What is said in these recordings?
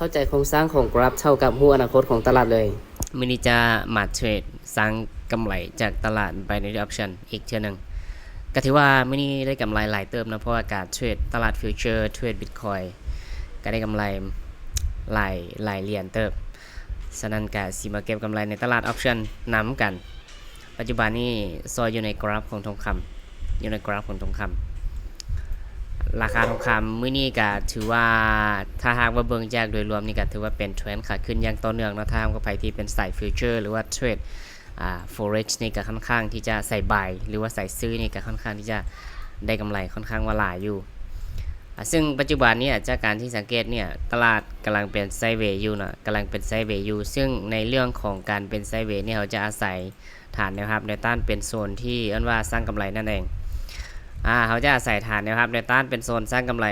ເຂົ້າໃຈໂຄງສ້າງຂອງກຣາຟເທົ່າກັບຮູ້ອະນາຄົດຂອງຕະຫຼາດເລີຍ. ມື້ນີ້ຈະມາເທຣດສ້າງກຳໄລຈາກຕະຫຼາດ Binary Option ອີກເທື່ອໜຶ່ງ. ກໍຖືວ່າມື້ນີ້ໄດ້ກຳໄລຫຼາຍເຕີບເນາະ, ເພາະວ່າການເທຣດຕະຫຼາດ Future ເທຣດ Bitcoin ກໍໄດ້ກຳໄລຫຼາຍ, ຫຼາຍຫຼຽນເຕີບ. ສະນັ້ນກໍຊິມາເກັບກຳໄລໃນຕະຫຼາດ Option ນຳກັນ. ປັດຈຸບັນນີ້ຊອຍຢູ່ໃນກຣາຟຂອງທອງຄຳ, ຢູ່ໃນກຣາຟຂອງທອງຄຳ. ລາຄາທອງຄຳມື້ນີ້ກະຖືວ່າ ຖ້າຫາກວ່າເບິ່ງຈາກໂດຍລວມນີ້ກະຖືວ່າເປັນເທຣນຂາຂຶ້ນຢ່າງຕໍ່ເນື່ອງເນາະ. ຖ້າຫາກວ່າໃຜທີ່ເປັນສາຍ Future ຫຼືວ່າເທຣດ ອ່າ Forex ນີ້ກະຄ່ອນຂ້າງທີ່ຈະ ສາຍ Buy ຫຼືວ່າສາຍຊື້ນີ້ກະຄ່ອນຂ້າງທີ່ຈະໄດ້ກຳໄລຄ່ອນຂ້າງວ່າຫຼາຍຢູ່. ອ່າ ຊຶ່ງປັດຈຸບັນນີ້ຈາກການທີ່ສັງເກດນີ້ ຕະຫຼາດກຳລັງເປັນ Sideways ຢູ່ເນາະ, ກຳລັງເປັນ Sideways ຢູ່. ຊຶ່ງໃນເລື່ອງຂອງການເປັນ Sideways ນີ້ ເຮົາຈະອາໄສ ຖານແນວຮັບແນວຕ້ານເປັນໂຊນທີ່ເອີ້ນວ່າສ້າງກຳໄລນັ້ນເອງ. ອາ ເຮົາຈະອາໄສຖານແນວຮັບແນວຕ້ານເປັນໂຊນສ້າງກຳໄລ.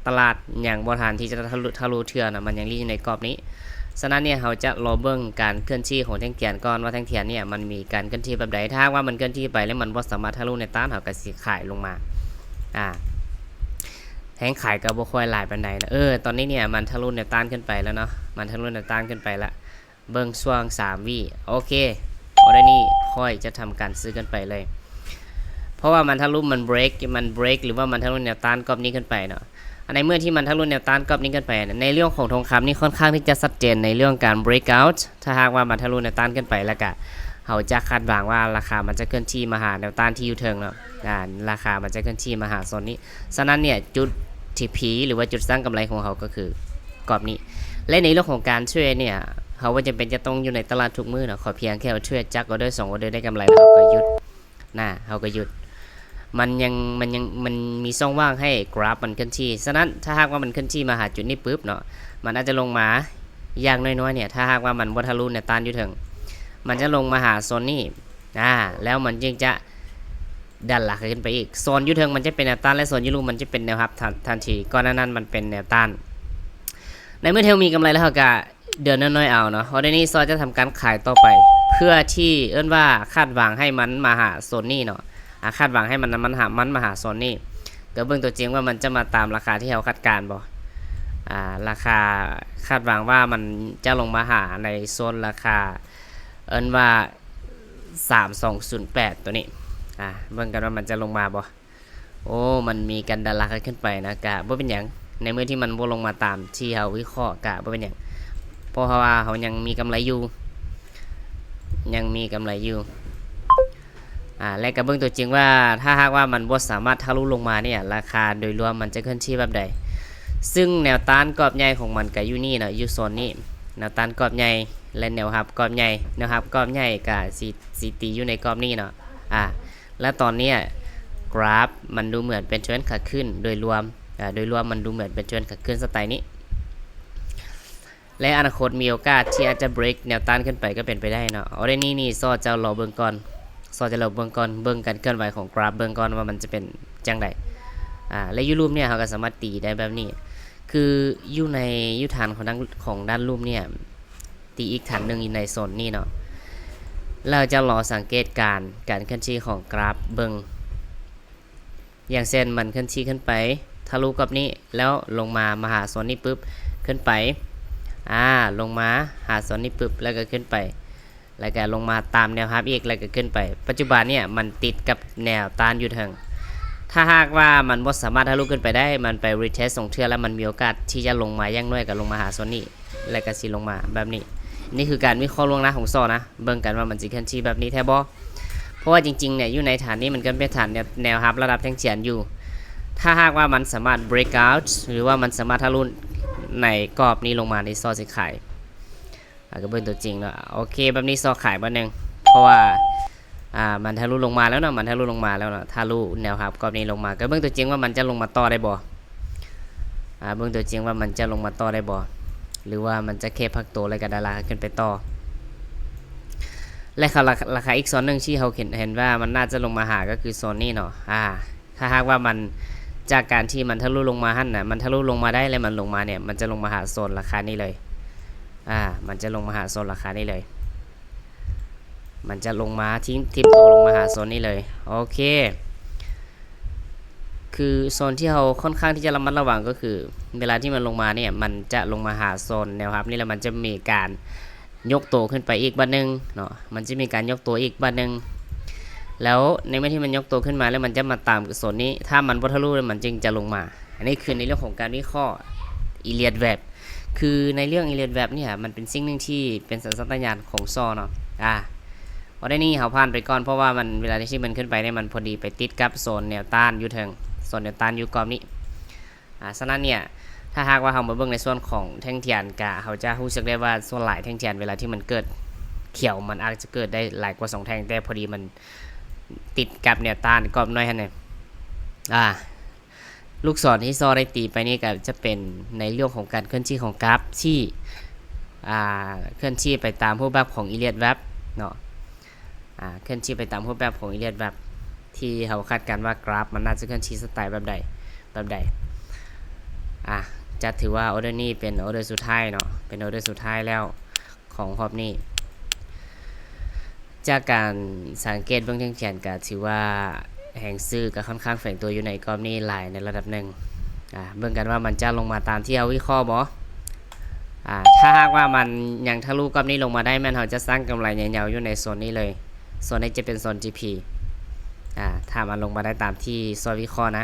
ຕະຫຼາດຍັງບໍ່ທັນທີ່ຈະທະລຸ, ທະລຸເທື່ອນະ, ມັນຍັງຢູ່ໃນກອບນີ້. ສະນັ້ນເນຍ ເຮົາຈະລໍເບິ່ງການເຄື່ອນທີ່ຂອງແທ່ງທຽນກ່ອນວ່າແທ່ງທຽນເນຍມັນມີການເຄື່ອນທີ່ແບບໃດ. ຖ້າຫາກວ່າມັນເຄື່ອນທີ່ໄປແລ້ວມັນບໍ່ສາມາດທະລຸແນວຕ້ານ, ເຮົາກໍຊິຂາຍລົງມາ. ອາ ແຮງຂາຍກໍບໍ່ຄ່ອຍຫຼາຍປານໃດນະ. ເອີ ຕອນນີ້ເນຍມັນທະລຸແນວຕ້ານຂຶ້ນໄປແລ້ວເນາະ, ມັນທະລຸແນວຕ້ານຂຶ້ນໄປລະ. ເບິ່ງຊ່ວງສາມວິ. ໂອເຄ ອໍເດີນີ້ຂ້ອຍຈະທຳການຊື້ຂຶ້ນໄປເລີຍ ເພາະວ່າມັນທະລຸ ມັນເບຣກ ມັນເບຣກ ຫຼືວ່າມັນທະລຸແນວຕ້ານກອບນີ້ຂຶ້ນໄປເນາະ. ອັນໃນເມື່ອທີ່ມັນທະລຸແນວຕ້ານກອບນີ້ຂຶ້ນໄປນະ, ໃນເລື່ອງຂອງທອງຄຳນີ້ຄ່ອນຂ້າງທີ່ຈະຊັດເຈນໃນເລື່ອງການ breakout. ຖ້າຫາກວ່າມັນທະລຸແນວຕ້ານຂຶ້ນໄປ ແລ້ວກະເຮົາຈະຄາດຫວັງວ່າລາຄາມັນຈະເຄື່ອນທີ່ມາຫາແນວຕ້ານທີ່ຢູ່ເທິງເນາະ. ອ່າ ລາຄາມັນຈະເຄື່ອນທີ່ມາຫາໂຊນນີ້. ສະນັ້ນເນຍ ຈຸດທີ່ພີ ຫຼືວ່າຈຸດສ້າງກຳໄລຂອງເຮົາກໍຄືກອບນີ້. ແລະ ໃນເລື່ອງຂອງການເທຣດເນຍ ເຮົາບໍ່ຈຳເປັນຈະຕ້ອງຢູ່ໃນຕະຫຼາດທຸກມື້ເນາະ, ຂໍພຽງແຄ່ເທຣດຈັກອອເດີສອງອອເດີໄດ້ກຳໄລ ເຮົາກໍຢຸດນະ, ເຮົາກໍຢຸດ. ມັນຍັງ ມັນຍັງ ມັນມີຊ່ອງວ່າງໃຫ້ກຣາຟມັນເຄື່ອນທີ່. ສະນັ້ນ ຖ້າຫາກວ່າມັນເຄື່ອນທີ່ມາຫາຈຸດນີ້ປຶບເນາະ, ມັນອາດຈະລົງມາ ຢ່າງໜ້ອຍໆເນຍ ຖ້າຫາກວ່າມັນບໍ່ທະລຸແນວຕ້ານຢູ່ເທິງ, ມັນຈະລົງມາຫາໂຊນນີ້ ອາ ແລ້ວມັນຈຶ່ງຈະ ດັນລາຄາຂຶ້ນໄປອີກ. ໂຊນຢູ່ເທິງມັນຈະເປັນແນວຕ້ານ ແລະ ໂຊນຢູ່ລຸ່ມມັນຈະເປັນແນວຮັບທັນ ທັນທີ. ກ່ອນໜ້ານັ້ນມັນເປັນແນວຕ້ານ. ໃນເມື່ອທີ່ເຮົາມີກຳໄລແລ້ວ ເຮົາກະເດີນນ້ອຍໆເອົາເນາະ. ອໍເດີນີ້ຊອຍຈະທຳການຂາຍຕໍ່ໄປ ເພື່ອທີ່ເອີ້ນວ່າຄາດຫວັງໃຫ້ມັນມາຫາໂຊນນີ້ເນາະ. ອາ ຄາດຫວັງໃຫ້ມັນ ມັນຫາ ມັນມາຫາໂຊນນີ້. ກໍເບິ່ງຕົວຈິງວ່າມັນຈະມາຕາມລາຄາທີ່ເຮົາຄາດການບໍ່. ອາ ລາຄາ ຄາດຫວັງວ່າມັນຈະລົງມາຫາໃນໂຊນລາຄາ ເອີ້ນວ່າ ສາມສອງສູນແປດ ຕົວນີ້. ອາ ເບິ່ງກັນວ່າມັນຈະລົງມາບໍ່. ໂອ້ ມັນມີການດັນລາຄາຂຶ້ນໄປນະ, ກະບໍ່ເປັນຫຍັງ. ໃນເມື່ອທີ່ມັນບໍ່ລົງມາຕາມທີ່ເຮົາວິເຄາະ ກະບໍ່ເປັນຫຍັງ, ເພາະວ່າເຮົາຍັງມີກຳໄລຢູ່, ຍັງມີກຳໄລຢູ່. ອາ ແລະ ກະເບິ່ງຕົວຈິງວ່າ ຖ້າຫາກວ່າມັນບໍ່ສາມາດທະລຸລົງມາເນຍ ລາຄາໂດຍລວມມັນຈະເຄື່ອນທີ່ແບບໃດ. ຊຶ່ງແນວຕ້ານກອບໃຫຍ່ຂອງມັນກະຢູ່ນີ້ເນາະ, ຢູ່ໂຊນນີ້. ແນວຕ້ານກອບໃຫຍ່ ແລະ ແນວຮັບກອບໃຫຍ່, ແນວຮັບກອບໃຫຍ່ກະຊິ ຊິຕີຢູ່ໃນກອບນີ້ເນາະ. ອາ ແລະ ຕອນເນຍກຣາຟມັນດູເໝືອນເປັນເທຣນຂາຂຶ້ນໂດຍລວມ. ອາ ໂດຍລວມມັນດູເໝືອນເປັນເທຣນຂາຂຶ້ນສະໄຕນີ້ ແລະ ອະນາຄົດມີໂອກາດທີ່ອາດຈະເບຣກແນວຕ້ານຂຶ້ນໄປກໍເປັນໄປໄດ້ເນາະ. ອໍເດນີ້ ນີ້ຊອຈະລໍເບິ່ງກ່ອນ, ຊອຈະລໍເບິ່ງກ່ອນ, ເບິ່ງການເຄື່ອນໄຫວຂອງກຣາຟເບິ່ງກ່ອນວ່າມັນຈະເປັນຈັ່ງໃດ. ອາ ແລະ ຢູ່ລຸ່ມເນຍ ເຮົາກໍສາມາດຕີໄດ້ແບບນີ້, ຄືຢູ່ໃນ ຢູ່ຖານຂອງດ້ານ ຂອງດ້ານລຸ່ມເນຍ ຕີອີກຖັນໜຶ່ງຢູ່ໃນໂຊນນີ້ເນາະ. ແລ້ວຈະລໍສັງເກດການ ການເຄື່ອນທີ່ຂອງກຣາຟເບິ່ງ. ຢ່າງເຊັ່ນ ມັນເຄື່ອນທີ່ຂຶ້ນໄປທະລຸກັບນີ້ ແລ້ວລົງມາ ມາຫາໂຊນນີ້ປຶບ ຂຶ້ນໄປ ອາ ລົງມາຫາໂຊນນີ້ປຶບ ແລ້ວກໍຂຶ້ນໄປ ແລ້ວກໍລົງມາຕາມແນວຮັບອີກ ແລ້ວກໍຂຶ້ນໄປ. ປັດຈຸບັນເນຍ ມັນຕິດກັບແນວຕ້ານຢູ່ເທິງ. ຖ້າຫາກວ່າມັນບໍ່ສາມາດທະລຸຂຶ້ນໄປໄດ້ ມັນໄປ retest ສອງເທື່ອ ແລ້ວມັນມີໂອກາດທີ່ຈະລົງມາ ຢ່າງໜ້ອຍກໍລົງມາຫາໂຊນນີ້. ແລ້ວກໍຊິລົງມາແບບນີ້. ນີ້ຄືການວິເຄາະລ່ວງໜ້າຂອງຊອນະ, ເບິ່ງກັນວ່າມັນຊິເຄື່ອນທີ່ແບບນີ້ແທ້ບໍ່. ເພາະວ່າຈິງໆ ເນຍ ຢູ່ໃນຖານນີ້ມັນກໍເປັນຖານແນວ ແນວຮັບລະດັບແທ່ງທຽນຢູ່. ຖ້າຫາກວ່າມັນສາມາດ break out ຫຼືວ່າມັນສາມາດທະລຸໃນກອບນີ້ລົງມາ ນີ້ຊອຊິຂາຍ. ອາ ກໍເບິ່ງຕົວຈິງເນາະ. ໂອເຄ ແບບນີ້ຊອຂາຍບາດໜຶ່ງ ເພາະວ່າ ອາ ມັນທະລຸລົງມາແລ້ວເນາະ, ມັນທະລຸລົງມາແລ້ວເນາະ, ທະລຸແນວຮັບກອບນີ້ລົງມາ. ກໍເບິ່ງຕົວຈິງວ່າມັນຈະລົງມາຕໍ່ໄດ້ບໍ່. ອາ ເບິ່ງຕົວຈິງວ່າມັນຈະລົງມາຕໍ່ໄດ້ບໍ່ ຫຼືວ່າມັນຈະແຄ່ພັກໂຕ ແລ້ວກໍດັນລາຄາຂຶ້ນໄປຕໍ່. ແລະ ລາຄາ ລາຄາອີກໂຊນໜຶ່ງທີ່ເຮົາເຫັນ ເຫັນວ່າມັນໜ້າຈະລົງມາຫາ ກໍຄືໂຊນນີ້ເນາະ. ອາ ຖ້າຫາກວ່າມັນ ຈາກການທີ່ມັນທະລຸລົງມາຫັ້ນນະ, ມັນທະລຸລົງມາໄດ້ ແລະ ມັນລົງມາເນຍ ມັນຈະລົງມາຫາໂຊນລາຄານີ້ເລີຍ. ອາ ມັນຈະລົງມາຫາໂຊນລາຄານີ້ເລີຍ. ມັນຈະລົງມາ ຖິ້ມ ຖິ້ມໂຕລົງມາຫາໂຊນນີ້ເລີຍ. ໂອເຄ ຄືໂຊນທີ່ເຮົາຄ່ອນຂ້າງທີ່ຈະລະມັດລະວັງກໍຄື ເວລາທີ່ມັນລົງມາເນີ້ຍ ມັນຈະລົງມາຫາໂຊນແນວຮັບນີ້ ແລ້ວມັນຈະມີການຍົກໂຕຂຶ້ນໄປອີກບາດໜຶ່ງເນາະ, ມັນຈະມີການຍົກໂຕອີກບາດໜຶ່ງ ແລ້ວໃນເມື່ອທີ່ມັນຍົກໂຕຂຶ້ນມາແລ້ວ ມັນຈະມາຕາມໂຊນນີ້ ຖ້າມັນບໍ່ທະລຸ ມັນຈຶ່ງຈະລົງມາ. ອັນນີ້ຄືໃນເລື່ອງຂອງການວິເຄາະ Elliott Wave ຄືໃນເລື່ອງ Elliott Wave ເນີ້ຍ ມັນເປັນສິ່ງໜຶ່ງທີ່ເປັນສັນຊາດຕະຍານຂອງຊໍເນາະ. ອາ ອໍເດີນີ້ເຮົາຜ່ານໄປກ່ອນ ເພາະວ່າມັນ ເວລາທີ່ມັນຂຶ້ນໄປເນີ້ຍ ມັນພໍດີໄປຕິດກັບໂຊນແນວຕ້ານຢູ່ເທິງ, ໂຊນແນວຕ້ານຢູ່ກອບນີ້. ອາ ສະນັ້ນເນີ້ຍ ຖ້າຫາກວ່າເຮົາມາເບິ່ງໃນສ່ວນຂອງແທ່ງທຽນ ກະເຮົາຈະຮູ້ສຶກໄດ້ວ່າສ່ວນຫຼາຍແທ່ງທຽນເວລາທີ່ມັນເກີດຂຽວ ມັນອາດຈະເກີດໄດ້ຫຼາຍກວ່າສອງແທ່ງ ແຕ່ພໍດີມັນຕິດກັບແນວຕ້ານກອບນ້ອຍຫັ້ນນະ. ອາ ລູກສອນທີ່ຊໍໄດ້ຕີໄປນີ້ກໍຈະເປັນໃນເລື່ອງຂອງການເຄື່ອນທີ່ຂອງກຣາຟທີ່ ອ່າ ເຄື່ອນທີ່ໄປຕາມຮູບແບບຂອງ Elliott Wave ເນາະ, ອ່າ ເຄື່ອນທີ່ໄປຕາມຮູບແບບຂອງ Elliott Wave ທີ່ເຮົາຄາດການວ່າກຣາຟມັນໜ້າຈະເຄື່ອນທີ່ສະໄຕແບບໃດ ແບບໃດ. ອ່າ ຈະຖືວ່າອໍເດີນີ້ເປັນອໍເດີສຸດທ້າຍເນາະ, ເປັນອໍເດີສຸດທ້າຍແລ້ວ ຂອງຮອບນີ້. ຈາກການສັງເກດເບິ່ງແທ່ງທຽນ ກະຖືວ່າແຮງຊື້ກະຄ່ອນຂ້າງແຝງຕົວຢູ່ໃນກອບນີ້ຫຼາຍໃນລະດັບໜຶ່ງ. ອາ ເບິ່ງກັນວ່າມັນຈະລົງມາຕາມທີ່ເຮົາວິເຄາະບໍ່? ອາ ຖ້າຫາກວ່າມັນຍັງທະລຸກອບນີ້ລົງມາໄດ້ ແມ່ນເຮົາຈະສ້າງກຳໄລຍາວໆຢູ່ໃນໂຊນນີ້ເລີຍ. ໂຊນນີ້ຈະເປັນໂຊນ GP ອາ ຖ້າມັນລົງມາໄດ້ຕາມທີ່ຊໍວິເຄາະນະ.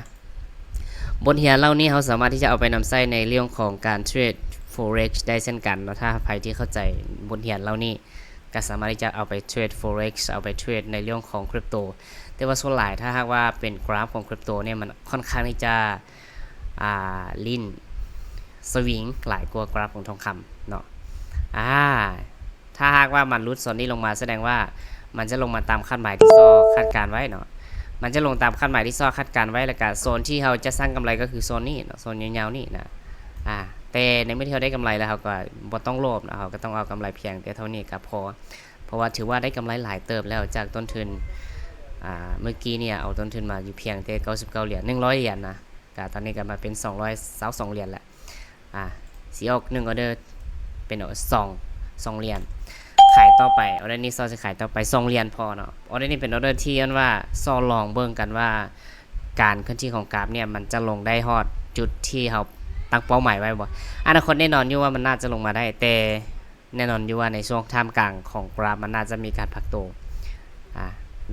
ບົດຮຽນເຫຼົ່ານີ້ເຮົາສາມາດທີ່ຈະເອົາໄປນຳໃຊ້ໃນເລື່ອງຂອງການເທຣດ Forex ໄດ້ເຊັ່ນກັນເນາະ. ຖ້າໃຜທີ່ເຂົ້າໃຈບົດຮຽນເຫຼົ່ານີ້ ກໍສາມາດທີ່ຈະເອົາໄປເທຣດ Forex ເອົາໄປເທຣດໃນເລື່ອງຂອງ Crypto. ແຕ່ວ່າສ່ວນຫຼາຍ ຖ້າຫາກວ່າເປັນກຣາຟຂອງ Crypto ເນີ້ຍ ມັນຄ່ອນຂ້າງທີ່ຈະ ອ່າ ຫຼິ້ນສະວິງຫຼາຍກວ່າກຣາຟຂອງທອງຄຳເນາະ. ອາ ຖ້າຫາກວ່າມັນຫຼຸດໂຊນນີ້ລົງມາ ສະແດງວ່າມັນຈະລົງມາຕາມຄາດໝາຍທີ່ຊໍຄາດການໄວ້ເນາະ, ມັນຈະລົງຕາມຄາດໝາຍທີ່ຊໍຄາດການໄວ້. ແລ້ວກະໂຊນທີ່ເຮົາຈະສ້າງກຳໄລກໍຄືໂຊນນີ້ເນາະ, ໂຊນຍາວໆນີ້ນະ. ອາ ແຕ່ໃນເມື່ອທີ່ເຮົາໄດ້ກຳໄລແລ້ວ ເຮົາກໍບໍ່ຕ້ອງໂລບເນາະ, ເຮົາກໍຕ້ອງເອົາກຳໄລພຽງແຕ່ເທົ່ານີ້ກໍພໍ ເພາະວ່າຖືວ່າໄດ້ກຳໄລຫຼາຍເຕີບແລ້ວຈາກຕົ້ນທຶນ. ອາ ເມື່ອກີ້ນີ້ເອົາຕົ້ນທຶນມາຢູ່ພຽງແຕ່ເກົ້າສິບເກົ້າຫຼຽນ ໜຶ່ງຮ້ອຍຫຼຽນນະ, ກະຕອນນີ້ກໍມາເປັນສອງຮ້ອຍຊາວສອງຫຼຽນແລ້ວ. ອາ ຊິອອກໜຶ່ງອໍເດີ ເປັນສອງ ສອງຫຼຽນ ຂາຍຕໍ່ໄປ. ອໍເດີນີ້ຊໍຊິຂາຍຕໍ່ໄປສອງຫຼຽນພໍເນາະ. ອໍເດີນີ້ເປັນອໍເດີທີ່ເອີ້ນວ່າຊໍລອງເບິ່ງກັນວ່າ ການເຄື່ອນທີ່ຂອງກຣາຟເນີ້ຍ ມັນຈະລົງໄດ້ຮອດຈຸດທີ່ເຮົາຕັ້ງເປົ້າໝາຍໄວ້ບໍ່? ອະນາຄົດແນ່ນອນຢູ່ວ່າມັນໜ້າຈະລົງມາໄດ້, ແຕ່ແນ່ນອນຢູ່ວ່າໃນຊ່ວງທ່າມກາງຂອງກຣາຟ ມັນໜ້າຈະມີການພັກໂຕ. ອາ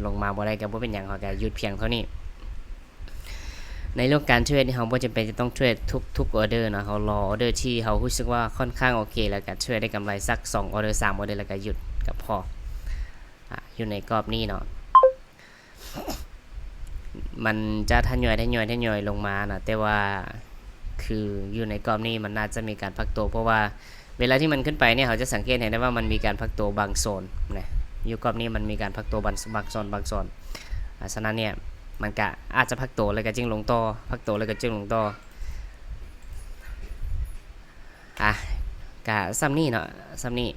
ລົງມາບໍ່ໄດ້ກໍບໍ່ເປັນຫຍັງ, ເຮົາກໍຢຸດພຽງເທົ່ານີ້. ໃນເລື່ອງການເທຣດນີ້ ເຮົາບໍ່ຈຳເປັນຈະຕ້ອງເທຣດທຸກໆອໍເດີເນາະ, ເຮົາລໍອໍເດີທີ່ເຮົາຮູ້ສຶກວ່າຄ່ອນຂ້າງໂອເຄ ແລ້ວກໍເທຣດໄດ້ກຳໄລສັກສອງອໍເດີ ສາມອໍເດີ ແລ້ວກໍຢຸດກໍພໍ. ອາ ຢູ່ໃນກອບນີ້ເນາະ ມັນຈະທະຍອຍ ທະຍອຍ ທະຍອຍລົງມາເນາະ, ແຕ່ວ່າຄືຢູ່ໃນກອບນີ້ມັນໜ້າຈະມີການພັກໂຕ ເພາະວ່າ ເວລາທີ່ມັນຂຶ້ນໄປເນີ້ຍ ເຮົາຈະສັງເກດເຫັນໄດ້ວ່າມັນມີການພັກໂຕບາງໂຊນນະ, ຢູ່ກອບນີ້ມັນມີການພັກໂຕບາງ ບາງໂຊນ ບາງໂຊນ. ອາ ສະນັ້ນເນີ້ຍ ມັນກະອາດຈະພັກໂຕແລ້ວກະຈຶ່ງລົງຕໍ່, ພັກໂຕແລ້ວກະຈຶ່ງລົງຕໍ່. ອາ ກະສ່ຳນີ້ເນາະ, ສ່ຳນີ້.